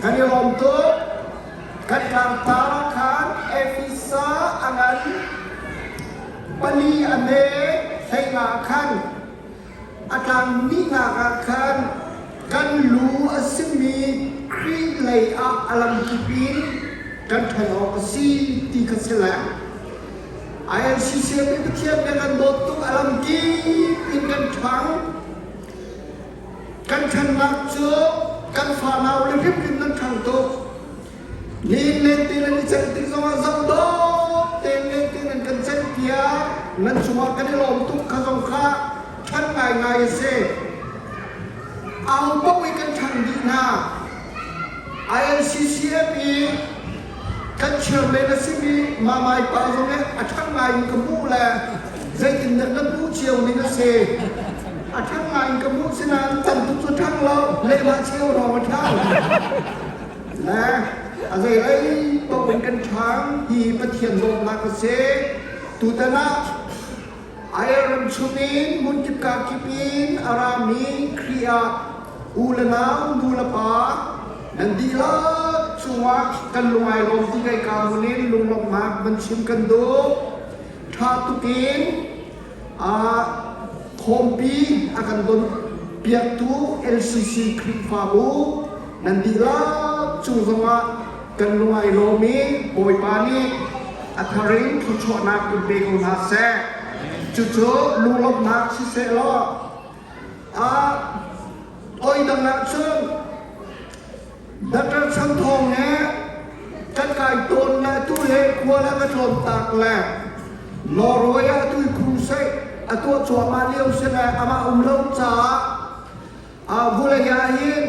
Kan i lawm tuk. Kan tlangtar ah khan Efesa a ngan pali a me hleinga ah khan a tlang hnihnak ah khan kan lu a simi Khrih lei ah a lamkip in kan ṭhan awk a si ti kha si leng. ILCC nih Pathian nih kan dawt tuk a lamkip in kan ṭhang. Kan ṭhannak cu kan fanau le hrimhrim nan ṭhang tuk. Nin len te nan i celh tik zongah zoh dawh tein len te nan kan celh piak. Nan cungah kan i lawm tuk kha zong kha ṭhan ngaingai a si. Aho paoh i kan ṭhang dih hna. ILCCF i kan chairman a simi Mamai pa zong hi a ṭhang ngai in ka hmuh le zeitindah na hmuh cio ning a si. A ṭhang ngai in ka hmuh sinain tam tuk cu ṭhang lo, lehmah cheu lawng a ṭhang. Le a zeilei paoh in kan ṭhang hi Pathian dawtnak a si. Tutan ah Ireland chungin hmunkip kakip in a rami Khrih ah u le nau, nu le pa nan dihlak cungah kan lung ai lawm ti kai ka hmun in lunglawmhnak van chim kan duh. Ṭha tuk in khawmpi a kan don piaktu LCC Khrihfabu nan dihlak cung zongah kan lung ai lawm i Bawipa nih a thar in thluachuahnak in pe ko hna seh. Cucu lunglawmhnak siseh law a oi dang ah cun Dr. Chan Thawng he kan kai tawn le tu he khua le ka tlawn tak le Norway ah tu crusade a tuah cuahmah lio si le amah um lo caah Vulei ah hin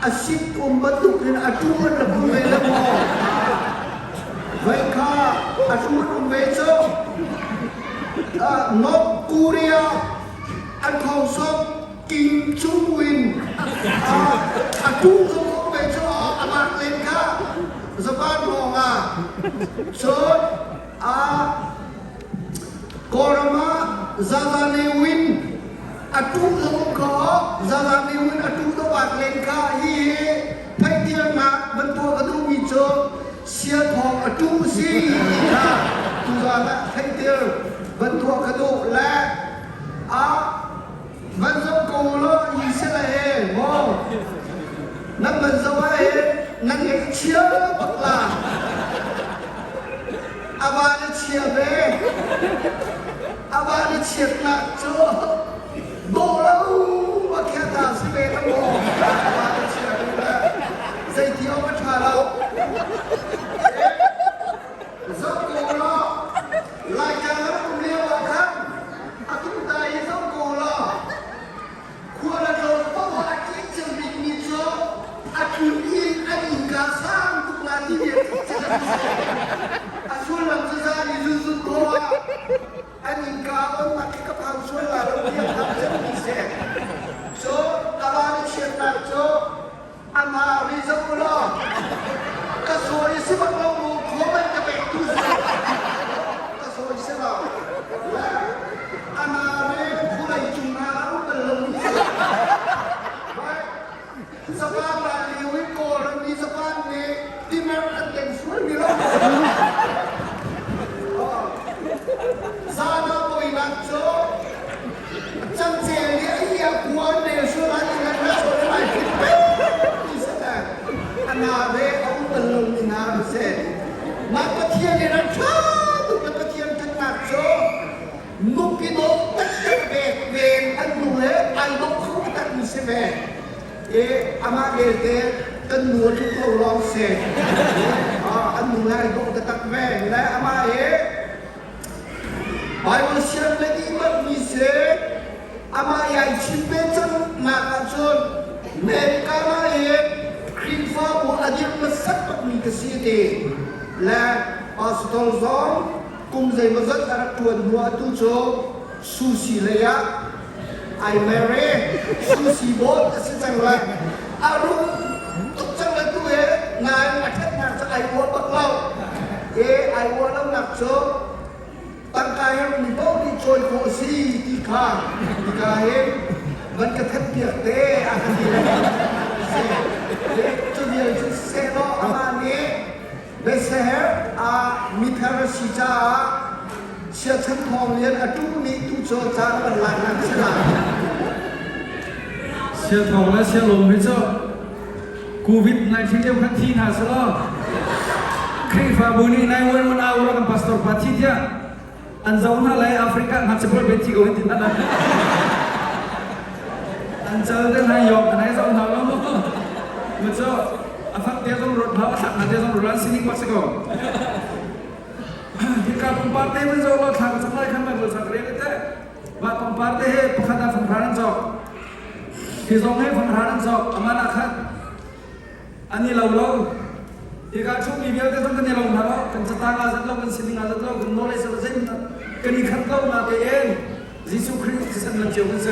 a sit um bantuk in a ṭu an rak um ve le maw? Vei kha a ṭu an um ve cu. North Korea an thawngsawk Kim Jong Un a ṭu zong um ve cu a lak len kha Japan hrawng ah. Cun Kawlram ah Zazane Win a tu zong kho Zazane Win a tu dawak len kha hi hi theihtiarnak van tuah ka duhmi cu siathawng a tu si ti kha tuzaan ah theihtir van tuah ka duh le a van zoh ko law hi si le he maw nan van zoh ah hin nan ngaihchia bak la A van a chia ve. A van a chiatnak cu dawh lo a khiata si ve la maw? A van a chia ve le zeiti awk a ṭha lo. Zoh ko law Laitlang ram um lio ah khan a tumta i zoh ko law Khua le tlawn paoh ah a ṭih cem bikmi cu a tlun in an innka sang tuk la ti mi a ṭih cem A sullam cu zan i zunzun khawh ah an innka onnak khi ka phan sual la lo ti a phang cemmi si. Cu a van i chiatnak cu Amah ri zoh u law ka sawi si bak lo mu comment ka pek tu si ka sawi si lo amah re vulei cung ah a um bal lo mi si Japan ral lio i Kawlram i Japan nih timer an teng sual mi lo Zan ah poinak cu Cangcel nih a ia kuan rel sual ah ti lan sual lai fit ti si a na ve a um bal lo mi na an si. Mah Pathian nih ran ṭha tuk le Pathian ṭhatnak cu nupi dawh taktak ve ven an nu he ai dawh kho taktak mi si ve. E amah belte kan nu a tluk lo lawng si. An nu he ai dawh taktak ve. Le amah he Baibal siang le nih bangmi si amah i ai chim ve cangnak ahcun America ah hin Khrihfabu a dirh hmasat bakmi ka si ti le pastor zong kum zeimawzat a rak ṭuan hnu ah tu cu Sushi lei ah ai mer i Sushi board a si cang lai. A rum tuk cang le tu he nain a ṭhatnak cu ai uah bak lo. E ai uah lonak cu tangka herhmi paoh nih cawi khawh a si ti kha tika hin van ka thanh piak te a ka ti le si. Cu vial cu. Biaseher ah mithar a si caah Siachan Thawng Lian a ṭu nih tucaw caan a van lak si lai. Sia Thawng le Sia Lawm hi cu COVID-19 lio khan thi hna selaw Khrihfabu nih 911 au kan pastor pa thi tiah an zo hna le Africa ngakchia pawl bet thi ko hin ti hna an cal te hna yok an ai zo hna lo mu cu a fak te zong rot hau a thlak hna te zong rot an sining bak si ko hika pangpar te man zo lo thla ka cam lai khan Bible sa ka rel te mah pangpar te he pakhat ah fanghran an cawk hi zong he fanghran an cawk aman ah khan An i lo lo. Hika chungmi vialte zong kan i lo hna lo. Kan catang aa zat lo, kan sining aa zat lo, kan knowledge a zeihmanh kan i khat lo natein Jesuh Khrih thisen man cio kan si.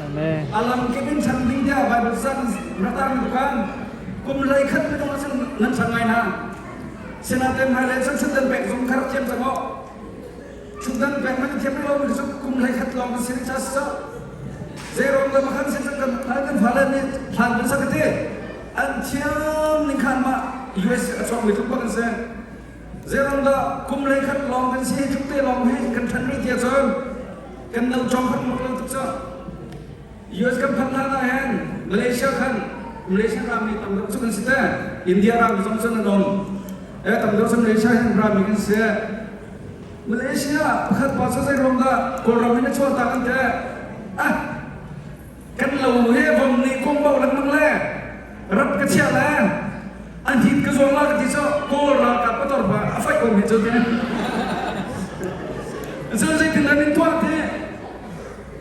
Amen. A lam kip in chan ding tiah Bible san rak mi kan kum lei khat minung ah nan chan ngai hna. Sinaten hmailei cun chutdan pek zung kha rak thiam cang aw. Chutdan pek man thiam lo mi cu kum hlei khat lawng kan si cha sa. Zeiruang dah makhan sin kan kan fale nih hlan kan sak te. An thiam ning khan mah US a chuak mi tluk bak an si. Zeiruang dah kum hlei khat lawng kan si tluk te lawng hi kan than rih tiah cun kan no chong khat mak lo tuk cu. US kan phanh hlan ah hin Malaysia khan Malaysia rammi tam deuh cu kan si te. India ram zong cun an um. E tam deuh cu Malaysia hin rammi kan si. Malaysia pakhat pa cu zeiruang dah Kawlram hin a chuah tak an ti. Ah, kan lo he vom nih kong bo lengmang le rap ka chiah le an hit ka zuang la ka ti cu Kawl ralkap a tor pa a faih ko mi cu ti. Cun zeitin an in tuah ti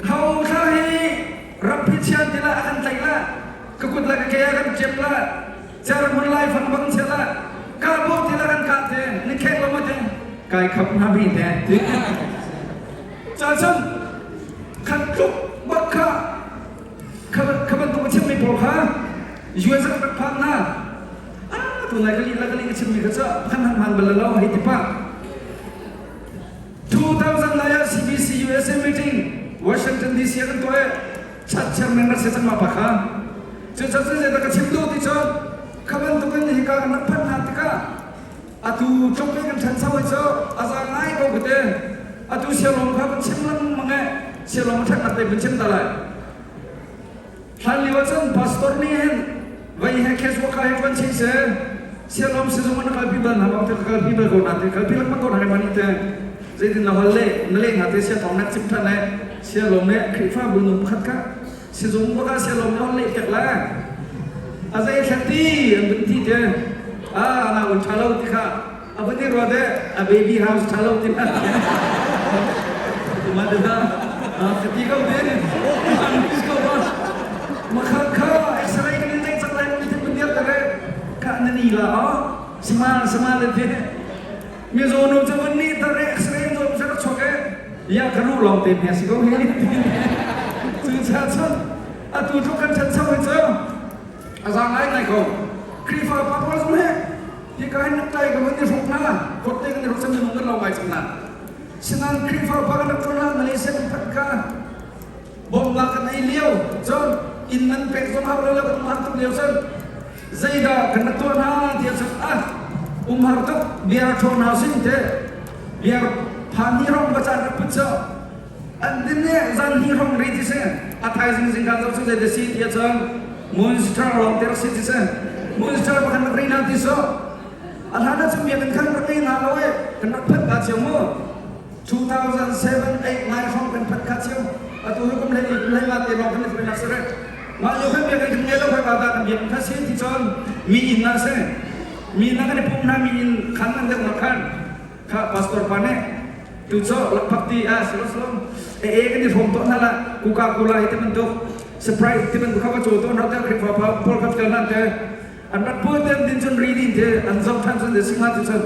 Ho thla hi ram hi chian ti la a kan tlaih la ka kut le ka ke a kan cep la cer hmun lai fang bang chia la ka bo ti la kan kah te ni khek lo ma te kai khap na bi te ti cha cun khat tluk bak kha kha bantuk a chimmi pawl kha US rak rak phan na ah tu nai ka li la ka li ka chimmi kha cha khan han han bal lo hei ti pa 2009 ah CBC USA meeting Washington DC ah kan tuah i chat chairman rak si cang ma pa kha. Cu chan cun zeidah ka chim duh ti cun kha bantukin hika kan rak phanh hna tikah atu tluk in kan ṭhancho hi cu a za ngai ko ka ti. Atu sialawm kha kan chim lengmang i sialawm a ṭhatnak te kan chim ta lai. Hlan lio ahcun pastor nih hin vai he casual kha he ṭuan chih seh sialawm sizung an kalpi bal hna bang te ka kalpi bal ko na te kalpi lengmang ko hna mani te zeitin na hol le na leh hna te sia thawng na cip ṭhan le sialawm le Khrihfabu nu pakhat kha sizung baka sialawm na hol leh tek le a zei thlati an vun ti te a na un ṭha lo ti kha a vun i ruat a baby house ṭha lo ti na ma de da ka ti ko te an ko ba makhat kha x-ray kan in nei cak lai mi tin dir tare ka na ni la o sama sama le te mi zo no cha vun ni tare x-ray zo sa rak chok e ya ka ru long te me si ko he chu cha chun atu thu kan chan chau he chu a za ngai ngai ko Khrihfa pa pawl zong he Hika hin tlai ka van i hruk hna, kawtte kan i hruk cang minung kan lo ngai cang na. Sinain Khrihfa pa kan rak ṭuan ah Malaysia kan phanh ka bawmhnak kan ei lio, cun inn man pek zong hau lo le kan umhar tuk lio cun zeidah kan rak tuah hna tiah cun ah umhar tuk bia ṭhawn hna sin te bia phan hi rong va caan rak put cu an din nih zan hi rong ri ti si a thaizing zingka zoh cu zei si tiah cun Monster lawng te rak si ti si monster pakhat rak ri hna ti so a hlan ah cun biakinn khan rak ngei hna lo e kan rak phanh ka cio mu 2007 8 9 hrawng kan phanh kha cio atu hi kum hlei kum hlei nga te lawng kan i nak sare mah lio khan biakinn kan ngei lo khoi ka da kan biakinn kha si ti cun mi inn ah si mi inn ah kan i pum hna mi inn khan an deuh nak khan Kha pastor pa nih tu cu lakphak ti ah silo silo e e kan i hrawm tawn hna la Coca Cola hi ti bantuk Sprite ti bantuk kha va caw tawn hna te Khrihfa pa pawl kha tel hna te an rak pu te an din cun ri din te an zong than cun te singha ti cun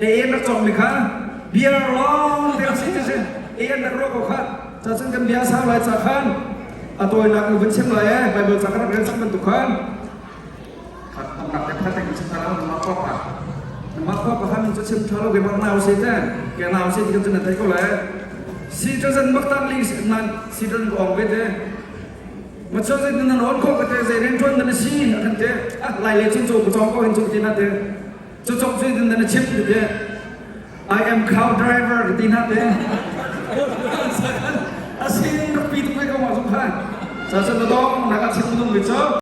e e rak cawk mi kha beer lawng te rak si ti si e an rak ruah ko kha ca cun kan bia sau lai ca khan a tawinak in vun chim lai e Bible ca kan rak rel cang bantuk khan Mah khua pakhat min cu chim ṭha lo ke bak nau si te ke nau si ti kan cun thei ko le citizen bak tak li nan citizen ko ong ve te ma cho zai nan on kho ka te zai rian ṭuan nan si a kan te ah lai le cun cu ka cong ko hin cu ti na te. Cucok cu din na chim ti te. I am cow driver ka ti hna te. Asin rak pi tuk ve ko ma zung khan. Sa sa na dong na ka chim nung ve cho.